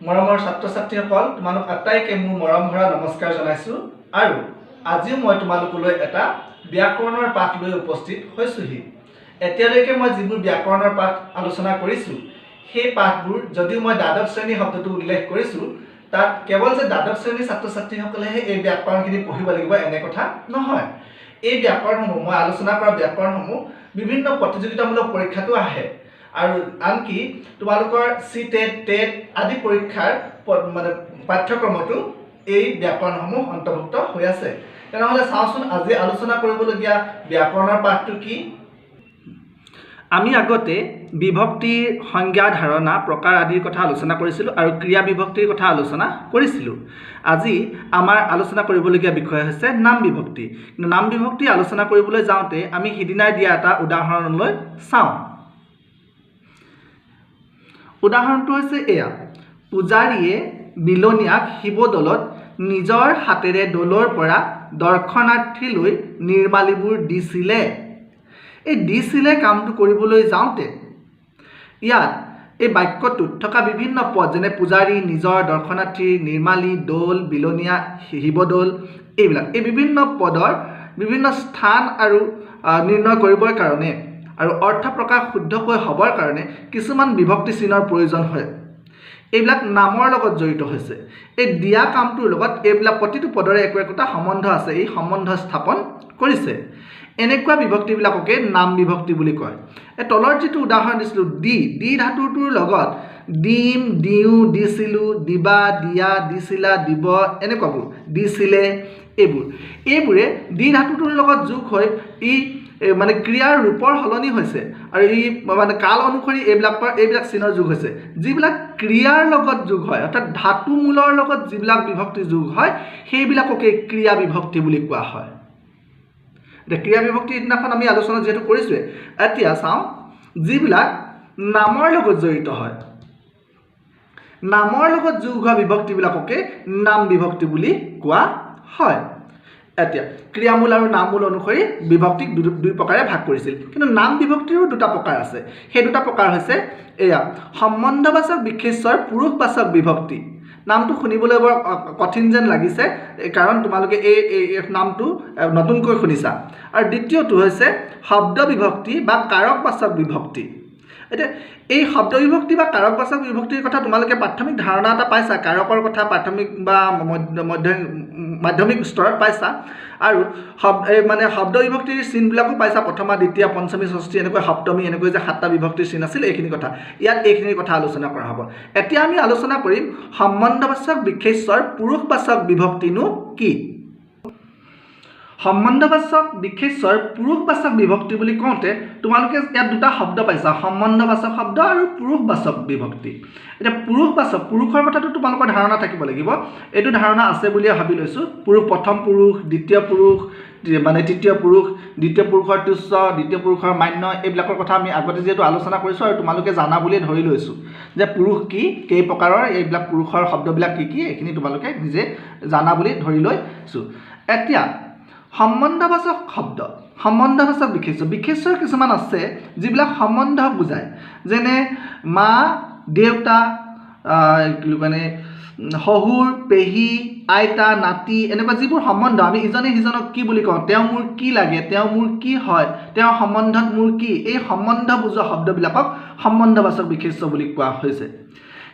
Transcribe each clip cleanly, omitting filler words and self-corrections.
মৰমৰ ছাত্ৰ ছাত্ৰীসকল, তোমালোক আটাইকে মোৰ মৰম ভৰা নমস্কাৰ জনাইছোঁ আৰু আজিও মই তোমালোকলৈ এটা ব্যাকৰণৰ পাঠ লৈ উপস্থিত হৈছোঁহি। এতিয়ালৈকে মই যিবোৰ ব্যাকৰণৰ পাঠ আলোচনা কৰিছোঁ, সেই পাঠবোৰ যদিও মই দ্বাদশ শ্ৰেণী শব্দটো উল্লেখ কৰিছোঁ, তাত কেৱল যে দ্বাদশ শ্ৰেণীৰ ছাত্ৰ ছাত্ৰীসকলেহে এই ব্যাকৰণখিনি পঢ়িব লাগিব এনে কথা নহয়। এই ব্যাকৰণসমূহ, মই আলোচনা কৰা ব্যাকৰণসমূহ বিভিন্ন প্ৰতিযোগিতামূলক পৰীক্ষাতো আহে আৰু আনকি তোমালোকৰ চি টেট, টেট আদি পৰীক্ষাৰ মানে পাঠ্যক্ৰমতো এই ব্যাকৰণসমূহ অন্তৰ্ভুক্ত হৈ আছে। তেনেহ'লে চাওঁচোন আজি আলোচনা কৰিবলগীয়া ব্যাকৰণৰ পাঠটো কি। আমি আগতে বিভক্তিৰ সংজ্ঞা, ধাৰণা, প্ৰকাৰ আদিৰ কথা আলোচনা কৰিছিলোঁ আৰু ক্ৰিয়া বিভক্তিৰ কথা আলোচনা কৰিছিলোঁ। আজি আমাৰ আলোচনা কৰিবলগীয়া বিষয় হৈছে নাম বিভক্তি। কিন্তু নাম বিভক্তি আলোচনা কৰিবলৈ যাওঁতে আমি সিদিনাই দিয়া এটা উদাহৰণলৈ চাওঁ। উদাহৰণটো হৈছে এয়া: পূজাৰীয়ে বিলনীয়াক শিৱদৌলত নিজৰ হাতেৰে দৌলৰ পৰা দৰ্শনাৰ্থীলৈ নিৰ্মালীবোৰ দিছিলে। এই দিছিলে কামটো কৰিবলৈ যাওঁতে ইয়াত এই বাক্যটোত থকা বিভিন্ন পদ, যেনে পূজাৰী, নিজৰ, দৰ্শনাৰ্থী, নিৰ্মালী, দৌল, বিলনীয়া, শিৱদৌল, এইবিলাক এই বিভিন্ন পদৰ বিভিন্ন স্থান আৰু নিৰ্ণয় কৰিবৰ কাৰণে আৰু অৰ্থ প্ৰকাশ শুদ্ধকৈ হ'বৰ কাৰণে কিছুমান বিভক্তি চিহ্নৰ প্ৰয়োজন হয়। এইবিলাক নামৰ লগত জড়িত হৈছে। এই দিয়া কামটোৰ লগত এইবিলাক প্ৰতিটো পদৰে একো একোটা সম্বন্ধ আছে, এই সম্বন্ধ স্থাপন কৰিছে। এনেকুৱা বিভক্তিবিলাককে নাম বিভক্তি বুলি কয়। এই তলৰ যিটো উদাহৰণ দিছিলোঁ, দি, দি ধাতুটোৰ লগত দিম, দিওঁ, দিছিলোঁ, দিবা, দিয়া, দিছিলা, দিব, এনেকুৱাবোৰ দিছিলে, এইবোৰ এইবোৰে দি ধাতুটোৰ লগত যোগ হৈ ই মানে ক্ৰিয়াৰ ৰূপৰ সলনি হৈছে আৰু ই মানে কাল অনুসৰি এইবিলাক চিহ্নৰ যোগ হৈছে। যিবিলাক ক্ৰিয়াৰ লগত যোগ হয়, অৰ্থাৎ ধাতুমূলৰ লগত যিবিলাক বিভক্তি যোগ হয়, সেইবিলাককে ক্ৰিয়া বিভক্তি বুলি কোৱা হয়। এতিয়া ক্ৰিয়া বিভক্তি দিনাখন আমি আলোচনা যিহেতু কৰিছোঁৱে, এতিয়া চাওঁ যিবিলাক নামৰ লগত জড়িত হয়। নামৰ লগত যোগ হোৱা বিভক্তিবিলাককে নাম বিভক্তি বুলি কোৱা হয়। এতিয়া ক্ৰিয়ামূল আৰু নামমূল অনুসৰি বিভক্তিক দুই প্ৰকাৰে ভাগ কৰিছিল, কিন্তু নাম বিভক্তিৰো দুটা প্ৰকাৰ আছে। সেই দুটা প্ৰকাৰ হৈছে এয়া সম্বন্ধবাচক বিশেষ্যৰ পুৰুষবাচক বিভক্তি। নামটো শুনিবলৈ বৰ কঠিন যেন লাগিছে, কাৰণ তোমালোকে এই নামটো নতুনকৈ শুনিছা। আৰু দ্বিতীয়টো হৈছে শব্দ বিভক্তি বা কাৰকবাচক বিভক্তি। এতিয়া এই শব্দ বিভক্তি বা কাৰকবাচক বিভক্তিৰ কথা তোমালোকে প্ৰাথমিক ধাৰণা এটা পাইছা, কাৰকৰ কথা প্ৰাথমিক বা মাধ্যমিক স্তৰত পাইছা, আৰু মানে শব্দ বিভক্তিৰ চিনবিলাকো পাইছা, প্ৰথমা, দ্বিতীয়া, পঞ্চমী, ষষ্ঠী, এনেকৈ সপ্তমী, এনেকৈ যে সাতটা বিভক্তিৰ চিন আছিল, এইখিনি কথা ইয়াত এইখিনিৰ কথা আলোচনা কৰা হ'ব। এতিয়া আমি আলোচনা কৰিম সম্বন্ধবাচক বিশেষ্যৰ পুৰুষবাচক বিভক্তিনো কি। সম্বন্ধবাচক বিশেষ্যৰ পুৰুষবাচক বিভক্তি বুলি কওঁতে তোমালোকে ইয়াত দুটা শব্দ পাইছা, সম্বন্ধবাচক শব্দ আৰু পুৰুষবাচক বিভক্তি। এতিয়া পুৰুষবাচক, পুৰুষৰ কথাটো তোমালোকৰ ধাৰণা থাকিব লাগিব, এইটো ধাৰণা আছে বুলিয়ে ভাবি লৈছোঁ। পুৰুষ, প্ৰথম পুৰুষ, দ্বিতীয় পুৰুষ, মানে তৃতীয় পুৰুষ, দ্বিতীয় পুৰুষৰ তুচ্ছ, দ্বিতীয় পুৰুষৰ মান্য, এইবিলাকৰ কথা আমি আগতে যিহেতু আলোচনা কৰিছোঁ আৰু তোমালোকে জানা বুলিয়ে ধৰি লৈছোঁ যে পুৰুষ কি, কেই প্ৰকাৰৰ, এইবিলাক পুৰুষৰ শব্দবিলাক কি কি, এইখিনি তোমালোকে নিজে জানা বুলি ধৰি লৈছোঁ। এতিয়া সম্বন্ধবাচক শব্দ, সম্বন্ধবাচক বিশেষ্য, বিশেষ্যৰ কিছুমান আছে যিবিলাক সম্বন্ধ বুজায়, যেনে মা, দেউতা, মানে শহুৰ, পেহী, আইতা, নাতি, এনেকুৱা যিবোৰ সম্বন্ধ আমি ইজনে সিজনক কি বুলি কওঁ, তেওঁ মোৰ কি লাগে, তেওঁ মোৰ কি হয়, তেওঁৰ সম্বন্ধত মোৰ কি, এই সম্বন্ধ বুজোৱা শব্দবিলাকক সম্বন্ধবাচক বিশেষ্য বুলি কোৱা হৈছে।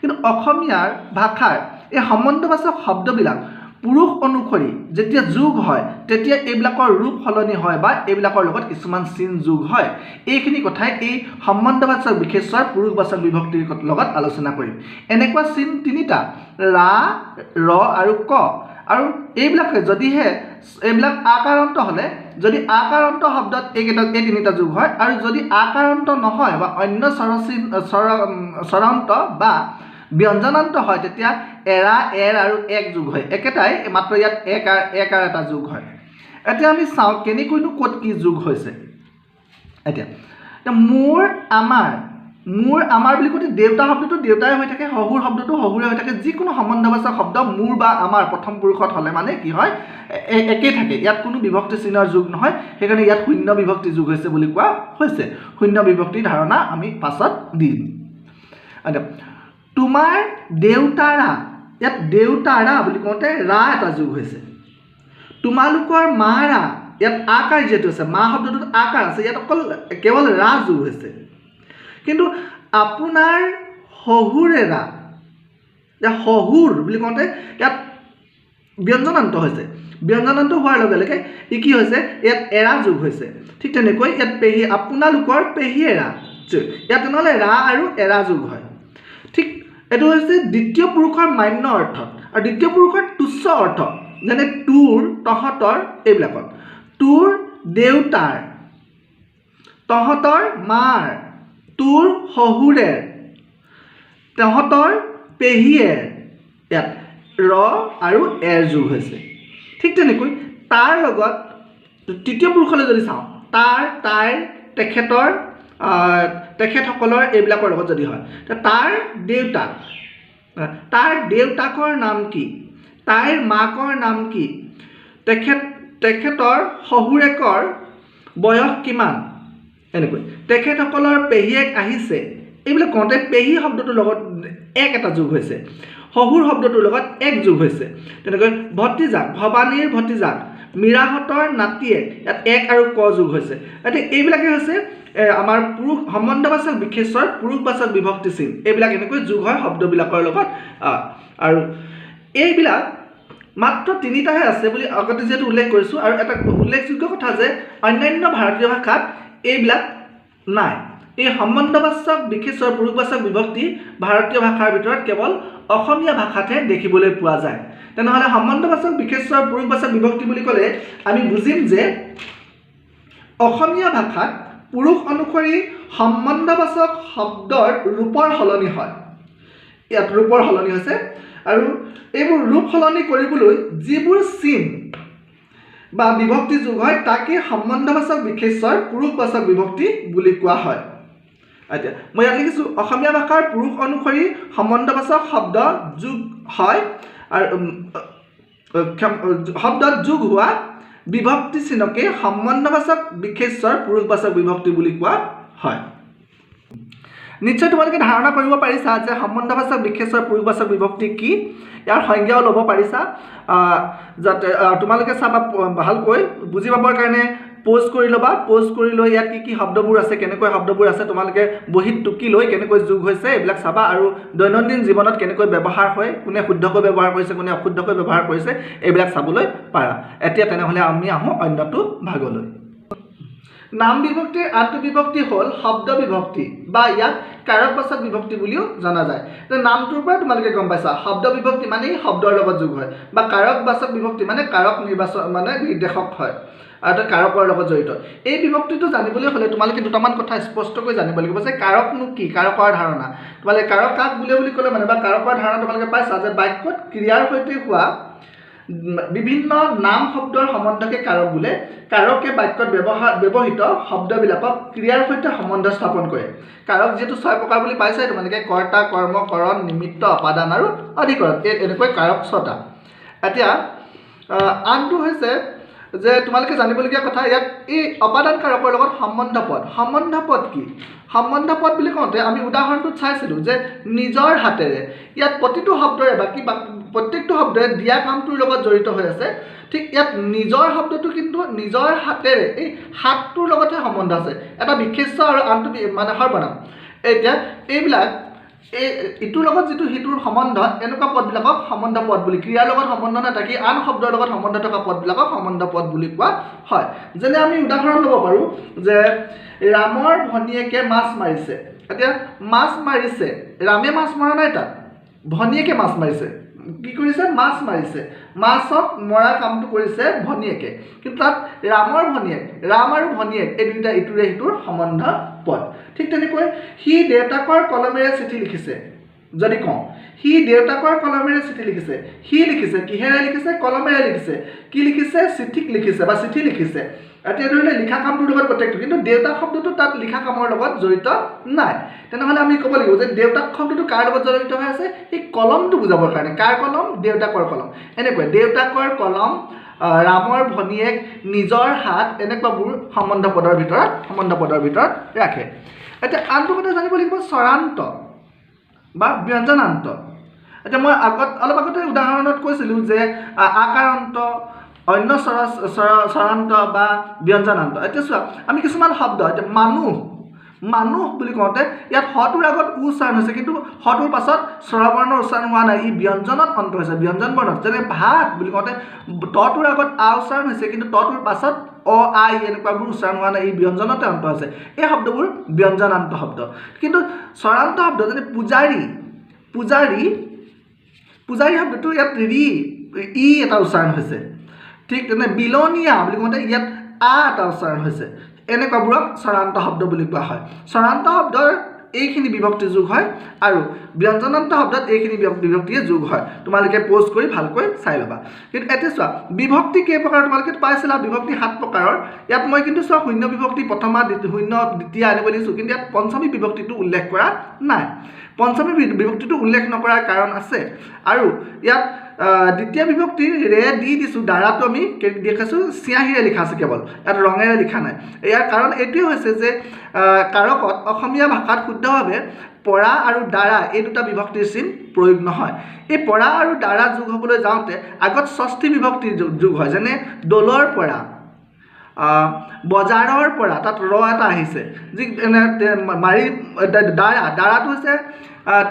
কিন্তু অসমীয়াৰ ভাষাৰ এই সম্বন্ধবাচক শব্দবিলাক পুৰুষ অনুসৰি যেতিয়া যোগ হয় তেতিয়া এইবিলাকৰ ৰূপ সলনি হয় বা এইবিলাকৰ লগত কিছুমান চিন যোগ হয়। এইখিনি কথাই এই সম্বন্ধবাচক বিশেষ্যৰ পুৰুষবাচক বিভক্তিৰ লগত আলোচনা কৰিম। এনেকুৱা চিন তিনিটা, ৰা, ৰ আৰু ক। আৰু এইবিলাক যদিহে এইবিলাক আকাৰান্ত হ'লে, যদি আকাৰান্ত শব্দত এইকেইটা এই তিনিটা যোগ হয়, আৰু যদি আকাৰান্ত নহয় বা অন্য স্বৰান্ত বা ব্যঞ্জনান্ত হয় তেতিয়া এৰা, এৰ আৰু এক যোগ হয়। একেটাই, মাত্ৰ ইয়াত এক আৰু এটা যোগ হয়। এতিয়া আমি চাওঁ কেনেকৈনো ক'ত কি যোগ হৈছে। এতিয়া মোৰ, আমাৰ, মোৰ, আমাৰ বুলি কওঁতে দেউতা শব্দটো দেউতাই হৈ থাকে, শহুৰ শব্দটো শহুৰে হৈ থাকে। যিকোনো সম্বন্ধবাচক শব্দ মোৰ বা আমাৰ প্ৰথম পুৰুষত হ'লে মানে কি হয়, একেই থাকে, ইয়াত কোনো বিভক্তি চিহ্নৰ যোগ নহয়, সেইকাৰণে ইয়াত শূন্য বিভক্তি যোগ হৈছে বুলি কোৱা হৈছে। শূন্য বিভক্তিৰ ধাৰণা আমি পাছত দিম। এতিয়া তোমাৰ দেউতাৰা, ইয়াত দেউতাৰা বুলি কওঁতে ৰা এটা যোগ হৈছে। তোমালোকৰ মাৰা, ইয়াত আকাৰ যিহেতু আছে, মা শব্দটোত আকাৰ আছে, ইয়াত অকল কেৱল ৰা যোগ হৈছে। কিন্তু আপোনাৰ শহুৰেৰা, ইয়াত শহুৰ বুলি কওঁতে ইয়াত ব্যঞ্জনান্ত হৈছে, ব্যঞ্জনান্ত হোৱাৰ লগে লগে ই কি হৈছে, ইয়াত এৰা যোগ হৈছে। ঠিক তেনেকৈ ইয়াত পেহী, আপোনালোকৰ পেহীয়েৰা, ইয়াত তেনেহ'লে ৰা আৰু এৰা যোগ হয়। ঠিক এইটো হৈছে দ্বিতীয় পুৰুষৰ মান্য অৰ্থত আৰু দ্বিতীয় পুৰুষৰ তুচ্ছ অৰ্থ, যেনে তোৰ, তহঁতৰ, এইবিলাকত তোৰ দেউতাৰ, তহঁতৰ মাৰ, তোৰ শহুৰেৰ, তহঁতৰ পেহীয়েৰ, ইয়াত ৰ আৰু এৰ যোগ হৈছে। ঠিক তেনেকৈ তাৰ লগত তৃতীয় পুৰুষলৈ যদি চাওঁ, তাৰ, তাইৰ, তেখেতৰ, তেখেতসকলৰ, এইবিলাকৰ লগত যদি হয়, তাৰ দেউতাক, তাৰ দেউতাকৰ নাম কি, তাইৰ মাকৰ নাম কি, তেখেতৰ শহুৰেকৰ বয়স কিমান, এনেকৈ তেখেতসকলৰ পেহীয়েক আহিছে, এইবিলাক কওঁতে পেহী শব্দটোৰ লগত এক এটা যোগ হৈছে, শহুৰ শব্দটোৰ লগত এক যোগ হৈছে। তেনেকৈ ভতিজাক, ভৱানীৰ ভতিজাক, মীৰাহঁতৰ নাতিয়েক, ইয়াত এক আৰু ক যোগ হৈছে। গতিকে এইবিলাকে হৈছে আমাৰ পুৰুষ সম্বন্ধবাচক বিশেষ্যৰ পুৰুষবাচক বিভক্তি চিন। এইবিলাক এনেকৈ যোগ হয় শব্দবিলাকৰ লগত। আৰু এইবিলাক মাত্ৰ তিনিটাহে আছে বুলি আগতে যিহেতু উল্লেখ কৰিছোঁ। আৰু এটা উল্লেখযোগ্য কথা যে অন্যান্য ভাৰতীয় ভাষাত এইবিলাক নাই। এই সম্বন্ধবাচক বিশেষ্যৰ পুৰুষবাচক বিভক্তি ভাৰতীয় ভাষাৰ ভিতৰত কেৱল অসমীয়া ভাষাতহে দেখিবলৈ পোৱা যায়। তেনেহ'লে সম্বন্ধবাচক বিশেষ্যৰ পুৰুষবাচক বিভক্তি বুলি ক'লে আমি বুজিম যে অসমীয়া ভাষাত পুৰুষ অনুসৰি সম্বন্ধবাচক শব্দৰ ৰূপৰ সলনি হয়, ইয়াত ৰূপৰ সলনি হৈছে। আৰু এইবোৰ ৰূপ সলনি কৰিবলৈ যিবোৰ চিন বা বিভক্তি যোগ হয় তাকে সম্বন্ধবাচক বিশেষ্যৰ পুৰুষবাচক বিভক্তি বুলি কোৱা হয়। এতিয়া মই ইয়াত লিখিছোঁ অসমীয়া ভাষাৰ পুৰুষ অনুসৰি সম্বন্ধবাচক শব্দ যোগ হয় আৰু শব্দত যোগ হোৱা বিভক্তি চিনকে সম্বন্ধবাচক বিশেষ্যৰ পুৰুষবাচক বিভক্তি বুলি কোৱা হয়। নিশ্চয় তোমালোকে ধাৰণা কৰিব পাৰিছা যে সম্বন্ধবাচক বিশেষ্যৰ পুৰুষবাচক বিভক্তি কি, ইয়াৰ সংজ্ঞাও ল'ব পাৰিছা। যাতে তোমালোকে চাবা ভালকৈ বুজি পাবৰ কাৰণে প'জ কৰি ল'বা, প'জ কৰি লৈ ইয়াত কি কি শব্দবোৰ আছে, কেনেকৈ শব্দবোৰ আছে তোমালোকে বহীত টুকি লৈ কেনেকৈ যোগ হৈছে এইবিলাক চাবা। আৰু দৈনন্দিন জীৱনত কেনেকৈ ব্যৱহাৰ হয়, কোনে শুদ্ধকৈ ব্যৱহাৰ কৰিছে, কোনে অশুদ্ধকৈ ব্যৱহাৰ কৰিছে, এইবিলাক চাবলৈ পাৰা। এতিয়া তেনেহ'লে আমি আহোঁ অন্যটো ভাগলৈ। নাম বিভক্তিৰ আনটো বিভক্তি হ'ল শব্দ বিভক্তি বা ইয়াক কাৰকবাচক বিভক্তি বুলিও জনা যায়। নামটোৰ পৰা তোমালোকে গম পাইছা শব্দ বিভক্তি মানে শব্দৰ লগত যোগ হয়, বা কাৰকবাচক বিভক্তি মানে কাৰক নিৰ্বাচন মানে নিৰ্দেশক হয়, আৰু কাৰকৰ লগত জড়িত। এই বিভক্তিটো জানিবলৈ হ'লে তোমালোকে দুটামান কথা স্পষ্টকৈ জানিব লাগিব যে কাৰকনো কি, কাৰকৰ ধাৰণা। তোমালোকে কাৰক কাক বোলে বুলি ক'লে মানে বা কাৰকৰ ধাৰণা তোমালোকে পাইছা যে বাক্যত ক্ৰিয়াৰ সৈতে হোৱা বিভিন্ন নাম শব্দৰ সম্বন্ধকে কাৰক বোলে। কাৰকে বাক্যত ব্যৱহৃত শব্দবিলাকক ক্ৰিয়াৰ সৈতে সম্বন্ধ স্থাপন কৰে। কাৰক যিহেতু ছয় প্ৰকাৰ বুলি পাইছাই তোমালোকে, কৰ্তা, কৰ্ম, কৰণ, নিমিত্ত, অপাদান আৰু অধিকৰণ, এই এনেকৈ কাৰক ছটা। এতিয়া আনটো হৈছে যে তোমালোকে জানিবলগীয়া কথা ইয়াত এই অপাদান কাৰকৰ লগত সম্বন্ধ পদ। সম্বন্ধ পদ কি? সম্বন্ধ পদ বুলি কওঁতে আমি উদাহৰণটোত চাইছিলোঁ যে নিজৰ হাতেৰে, ইয়াত প্ৰতিটো শব্দৰে বাকী প্ৰত্যেকটো শব্দৰে দিয়া কামটোৰ লগত জড়িত হৈ আছে। ঠিক ইয়াত নিজৰ শব্দটো কিন্তু নিজৰ হাতেৰে, এই হাতটোৰ লগতহে সম্বন্ধ আছে, এটা বিশেষ্য আৰু আনটো মানে সৰ্বনাম। এতিয়া এইবিলাক এই ইটোৰ লগত যিটো সিটোৰ সম্বন্ধ, এনেকুৱা পদবিলাকক সম্বন্ধ পদ বুলি, ক্ৰিয়াৰ লগত সম্বন্ধ নাথাকি আন শব্দৰ লগত সম্বন্ধ থকা পদবিলাকক সম্বন্ধ পদ বুলি কোৱা হয়। যেনে আমি উদাহৰণ ল'ব পাৰোঁ যে ৰামৰ ভনীয়েকে মাছ মাৰিছে। এতিয়া মাছ মাৰিছে, ৰামে মাছ মৰা নাই, তাত ভনীয়েকে মাছ মাৰিছে। কি কৰিছে? মাছ মাৰিছে। মাছক মৰা কামটো কৰিছে ভনীয়েকে, কিন্তু তাত ৰামৰ ভনীয়েক, ৰাম আৰু ভনীয়েক এই দুয়োটা ইটোৰে সিটোৰ সম্বন্ধ পদ। ঠিক তেনেকৈ সি দেউতাকৰ কলমেৰে চিঠি লিখিছে, যদি কওঁ সি দেউতাকৰ কলমেৰে চিঠি লিখিছে, সি লিখিছে কিহেৰে লিখিছে? কলমেৰে লিখিছে। কি লিখিছে? চিঠিক লিখিছে বা চিঠি লিখিছে। এতিয়া ধৰি লওক লিখা কামটোৰ লগত প্ৰত্যেকটো, কিন্তু দেউতাক শব্দটো তাত লিখা কামৰ লগত জড়িত নাই। তেনেহ'লে আমি ক'ব লাগিব যে দেউতাক শব্দটো কাৰ লগত জড়িত হৈ আছে? সেই কলমটো বুজাবৰ কাৰণে। কাৰ কলম? দেউতাকৰ কলম। এনেকৈ দেউতাকৰ কলম, ৰামৰ ভনীয়েক, নিজৰ হাত, এনেকুৱাবোৰ সম্বন্ধ পদৰ ভিতৰত ৰাখে। এতিয়া আনটো কথা জানিব লাগিব চৰান্ত। বা ব্যঞ্জনান্ত। এতিয়া মই আগত অলপ আগতে উদাহৰণত কৈছিলোঁ যে আকাৰান্ত, অন্য স্বৰান্ত বা ব্যঞ্জনান্ত। এতিয়া চোৱা, আমি কিছুমান শব্দ, এতিয়া মানুহ, মানুহ বুলি কওঁতে ইয়াত সটোৰ আগত উচ্চাৰণ হৈছে, কিন্তু সটোৰ পাছত স্বৰবৰ্ণৰ উচ্চাৰণ হোৱা নাই, ই ব্যঞ্জনত অন্ত হৈছে, ব্যঞ্জন বৰ্ণত। যেনে ভাত বুলি কওঁতে তটোৰ আগত আ উচ্চাৰণ হৈছে, কিন্তু তটোৰ পাছত অ আ ই এনেকুৱাবোৰ উচ্চাৰণ হোৱা নাই, ই ব্যঞ্জনতে অন্ত হৈছে। এই শব্দবোৰ ব্যঞ্জনান্ত শব্দ। কিন্তু স্বৰান্ত শব্দ যেনে পূজাৰী, পূজাৰী, পূজাৰী শব্দটো ইয়াত ৰি ই এটা উচ্চাৰণ হৈছে। ঠিক তেনে বিলনীয়া বুলি কওঁতে ইয়াত আ এটা উচ্চাৰণ হৈছে। এনেকুৱাবোৰক স্বৰান্ত শব্দ বুলি কোৱা হয়। স্বৰান্ত শব্দৰ এইখিনি বিভক্তি যোগ হয় আৰু ব্যঞ্জনান্ত শব্দত এইখিনি বিভক্তিয়ে যোগ হয়। তোমালোকে প'জ কৰি ভালকৈ চাই ল'বা। কিন্তু এতিয়া চোৱা, বিভক্তি কেই প্ৰকাৰ তোমালোকে পাইছিলা? বিভক্তি 7 প্ৰকাৰৰ। ইয়াত মই কিন্তু চোৱা শূন্য বিভক্তি প্ৰথমা, শূন্য, দ্বিতীয়া এনেকৈ দিছোঁ, কিন্তু ইয়াত পঞ্চমী বিভক্তিটো উল্লেখ কৰা নাই। পঞ্চমী বিভক্তিটো উল্লেখ নকৰাৰ কাৰণ আছে। আৰু ইয়াত দ্বিতীয় বিভক্তিৰ ৰে দি দিছোঁ, দ্বাৰাটো আমি দেখাইছোঁ চিয়াহীৰে লিখা আছে, কেৱল ইয়াত ৰঙেৰে লিখা নাই। ইয়াৰ কাৰণ এইটোৱে হৈছে যে কাৰকত অসমীয়া ভাষাত শুদ্ধভাৱে পৰা আৰু দ্বাৰা এই দুটা বিভক্তিৰ চিন প্ৰয়োগ নহয়। এই পৰা আৰু দ্বাৰা যোগ হ'বলৈ যাওঁতে আগত ষষ্ঠী বিভক্তিৰ যোগ হয়, যেনে দলৰ পৰা, বজাৰৰ পৰা, তাত ৰ এটা আহিছে। যি মাৰি দ্বাৰা, দ্বাৰাটো হৈছে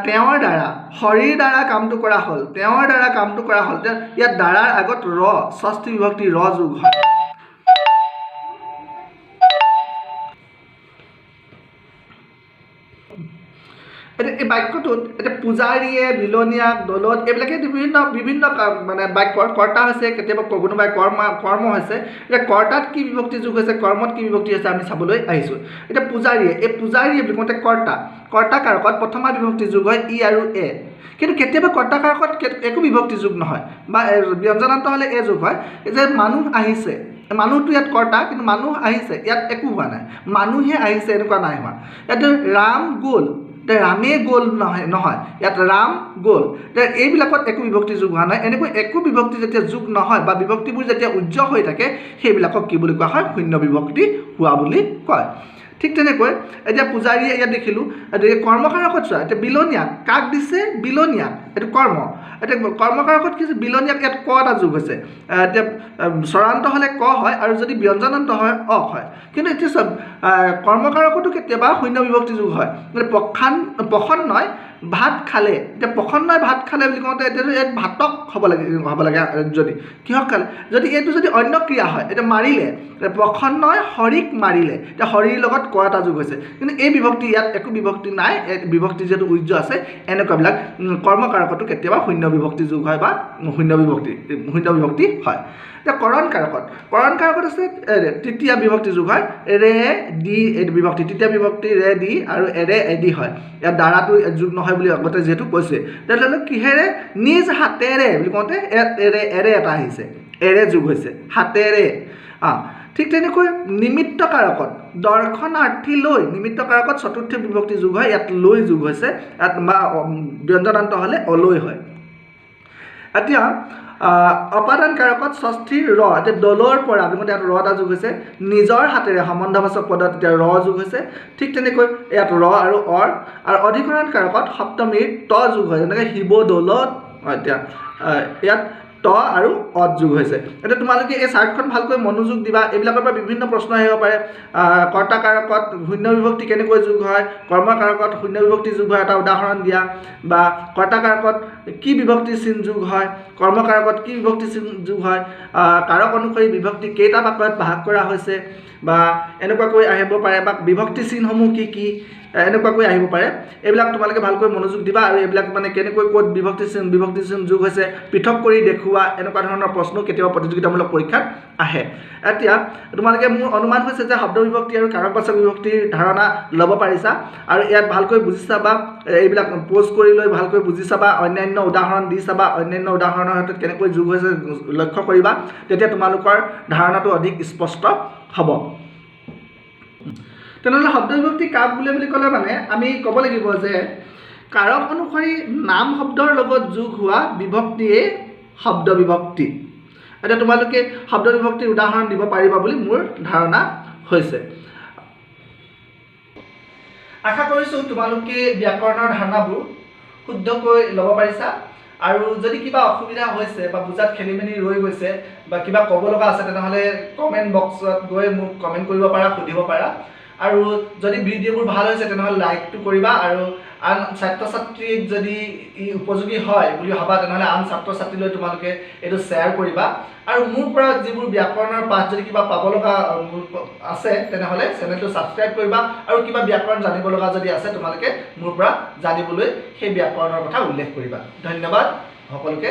তেওঁৰ দ্বাৰা, হৰিৰ দ্বাৰা কামটো কৰা হ'ল, তেওঁৰ দ্বাৰা কামটো কৰা হ'ল। ইয়াত দ্বাৰাৰ আগত ৰ, ষষ্ঠী বিভক্তি ৰ যোগ হয়। এতিয়া এই বাক্যটোত এতিয়া পূজাৰীয়ে, বিলনীয়াক, দলত এইবিলাকে বিভিন্ন বিভিন্ন মানে বাক্যৰ কৰ্তা হৈছে, কেতিয়াবা কোনোবাই কৰ্ম হৈছে। এতিয়া কৰ্তাত কি বিভক্তি যোগ হৈছে, কৰ্মত কি বিভক্তি হৈছে আমি চাবলৈ আহিছোঁ। এতিয়া পূজাৰীয়ে, এই পূজাৰীয়ে বুলি কওঁতে কৰ্তা, কৰ্তা কাৰকত প্ৰথমা বিভক্তি যোগ হয় ই আৰু এ। কিন্তু কেতিয়াবা কৰ্তা কাৰকত একো বিভক্তি যোগ নহয় বা ব্যঞ্জনান্ত হ'লে এ যোগ হয়। যে মানুহ আহিছে, মানুহটো ইয়াত কৰ্তা, কিন্তু মানুহ আহিছে ইয়াত একো হোৱা নাই, মানুহে আহিছে এনেকুৱা নাই হোৱা। ইয়াত ৰাম গ'ল, এতিয়া ৰামে গ'ল নহয়, নহয়, ইয়াত ৰাম গ'ল। এতিয়া এইবিলাকত একো বিভক্তি যোগ হোৱা নাই। এনেকৈ একো বিভক্তি যেতিয়া যোগ নহয় বা বিভক্তিবোৰ যেতিয়া উজ্জ্বল হৈ থাকে, সেইবিলাকক কি বুলি কোৱা হয়? শূন্য বিভক্তি হোৱা বুলি কয়। ঠিক তেনেকৈ এতিয়া পূজাৰীয়ে ইয়াত দেখিলোঁ। কৰ্মকাৰকত চোৱা, এতিয়া বিলনীয়াক কাক দিছে? বিলনীয়াক, এইটো কৰ্ম। এতিয়া কৰ্মকাৰকত কি হৈছে? বিলনীয়াক ইয়াত ক এটা যোগ হৈছে। এতিয়া স্বৰান্ত হ'লে ক হয় আৰু যদি ব্যঞ্জনান্ত হয় অ হয়। কিন্তু এতিয়া চব কৰ্মকাৰকতো কেতিয়াবা শূন্য বিভক্তি যোগ হয়। মানে প্ৰসন্নই ভাত খালে, এতিয়া প্ৰসন্নই ভাত খালে বুলি কওঁতে এতিয়া ইয়াত ভাতক হ'ব লাগে, হ'ব লাগে যদি কিহক খালে, যদি এইটো যদি অন্য ক্ৰিয়া হয়, এতিয়া মাৰিলে, প্ৰসন্নই হৰিক মাৰিলে, এতিয়া হৰিৰ লগত ক এটা যোগ হৈছে। কিন্তু এই বিভক্তি ইয়াত একো বিভক্তি নাই, বিভক্তি যিহেতু উজ্জ আছে, এনেকুৱাবিলাক কৰ্মকাৰকতো কেতিয়াবা শূন্য বিভক্তি যোগ হয় বা শূন্য বিভক্তি হয়। এতিয়া কৰণ কাৰকত, কৰণ কাৰকত আছে তৃতীয়া বিভক্তি যোগ হয়, ৰে দি এই বিভক্তি, তৃতীয়া বিভক্তি ৰে দি আৰু এৰে এদি হয়। ইয়াত দ্বাৰাটো যোগ নহয় বুলি আগতে যিহেতু কৈছে। তেতিয়াহ'লে কিহেৰে? নিজ হাতেৰে বুলি কওঁতে ইয়াত এৰে এৰে এটা আহিছে, এৰে যোগ হৈছে, হাতেৰে। ঠিক তেনেকৈ নিমিত্ত কাৰকত দৰ্শনাৰ্থী লৈ, নিমিত্ত কাৰকত চতুৰ্থী বিভক্তি যোগ হয়, ইয়াত লৈ যোগ হৈছে, ইয়াত বা ব্যঞ্জনান্ত হ'লে অলৈ হয়। এতিয়া অপাদান কাৰকত ষষ্ঠীৰ ৰ, এতিয়া দলৰ পৰা বুলি কওঁতে ইয়াত ৰ এটা যোগ হৈছে, নিজৰ হাতেৰে সম্বন্ধবাচক পদত এতিয়া ৰ যোগ হৈছে। ঠিক তেনেকৈ ইয়াত ৰ আৰু অৰ। আৰু অধিকৰণ কাৰকত সপ্তমীৰ ত যোগ হয়, যেনেকৈ শিৱ দৌলত, এতিয়া ইয়াত ত আৰু অত যোগ হৈছে। এতিয়া তোমালোকে এই চাৰ্টখন ভালকৈ মনোযোগ দিবা, এইবিলাকৰ পৰা বিভিন্ন প্ৰশ্ন আহিব পাৰে। কৰ্তা কাৰকত শূন্য বিভক্তি কেনেকৈ যোগ হয়, কৰ্ম কাৰকত শূন্য বিভক্তি যোগ হয় এটা উদাহৰণ দিয়া, বা কৰ্তা কাৰকত কি বিভক্তি চিন যোগ হয়, কৰ্ম কাৰকত কি বিভক্তি চিন যোগ হয়, কাৰক অনুসৰি বিভক্তি কেইটা ভাগত ভাগ কৰা হৈছে, বা এনেকুৱাকৈ আহিব পাৰে, বা বিভক্তি চিনসমূহ কি কি, এনেকুৱাকৈ আহিব পাৰে। এইবিলাক তোমালোকে ভালকৈ মনোযোগ দিবা আৰু এইবিলাক মানে কেনেকৈ ক'ত বিভক্তি চিন যোগ হৈছে পৃথক কৰি দেখুওৱা, এনেকুৱা ধৰণৰ প্ৰশ্ন কেতিয়াবা প্ৰতিযোগিতামূলক পৰীক্ষাত আহে। এতিয়া তোমালোকে মোৰ অনুমান হৈছে যে শব্দ বিভক্তি আৰু কাৰকবাচক বিভক্তিৰ ধাৰণা ল'ব পাৰিছা আৰু ইয়াত ভালকৈ বুজি চাবা, এইবিলাক প'জ কৰি লৈ ভালকৈ বুজি চাবা, অন্যান্য উদাহৰণ দি চাবা, অন্যান্য উদাহৰণৰ ক্ষেত্ৰত কেনেকৈ যোগ হৈছে লক্ষ্য কৰিবা, তেতিয়া তোমালোকৰ ধাৰণাটো অধিক স্পষ্ট হ'ব। তেনেহ'লে শব্দ বিভক্তি কাক বোলে বুলি ক'লে মানে আমি ক'ব লাগিব যে কাৰক অনুসৰি নাম শব্দৰ লগত যোগ হোৱা বিভক্তিয়ে শব্দ বিভক্তি। এতিয়া তোমালোকে শব্দ বিভক্তিৰ উদাহৰণ দিব পাৰিবা বুলি মোৰ ধাৰণা হৈছে। আশা কৰিছোঁ তোমালোকে ব্যাকৰণৰ ধাৰণাবোৰ শুদ্ধকৈ ল'ব পাৰিছা। আৰু যদি কিবা অসুবিধা হৈছে বা বুজাত খেলি মেলি ৰৈ গৈছে বা কিবা ক'ব লগা আছে, তেনেহ'লে কমেণ্ট বক্সত গৈ মোক কমেণ্ট কৰিব পাৰা, সুধিব পাৰা। আৰু যদি ভিডিঅ'বোৰ ভাল হৈছে তেনেহ'লে লাইকটো কৰিবা, আৰু আন ছাত্ৰ ছাত্ৰীক যদি ই উপযোগী হয় বুলি ভাবা তেনেহ'লে আন ছাত্ৰ ছাত্ৰীলৈ তোমালোকে এইটো শ্বেয়াৰ কৰিবা। আৰু মোৰ পৰা যিবোৰ ব্যাকৰণৰ পাঠ যদি কিবা পাব লগা আছে তেনেহ'লে চেনেলটো ছাবস্ক্ৰাইব কৰিবা, আৰু কিবা ব্যাকৰণ জানিব লগা যদি আছে তোমালোকে মোৰ পৰা জানিবলৈ সেই ব্যাকৰণৰ কথা উল্লেখ কৰিবা। ধন্যবাদ সকলোকে।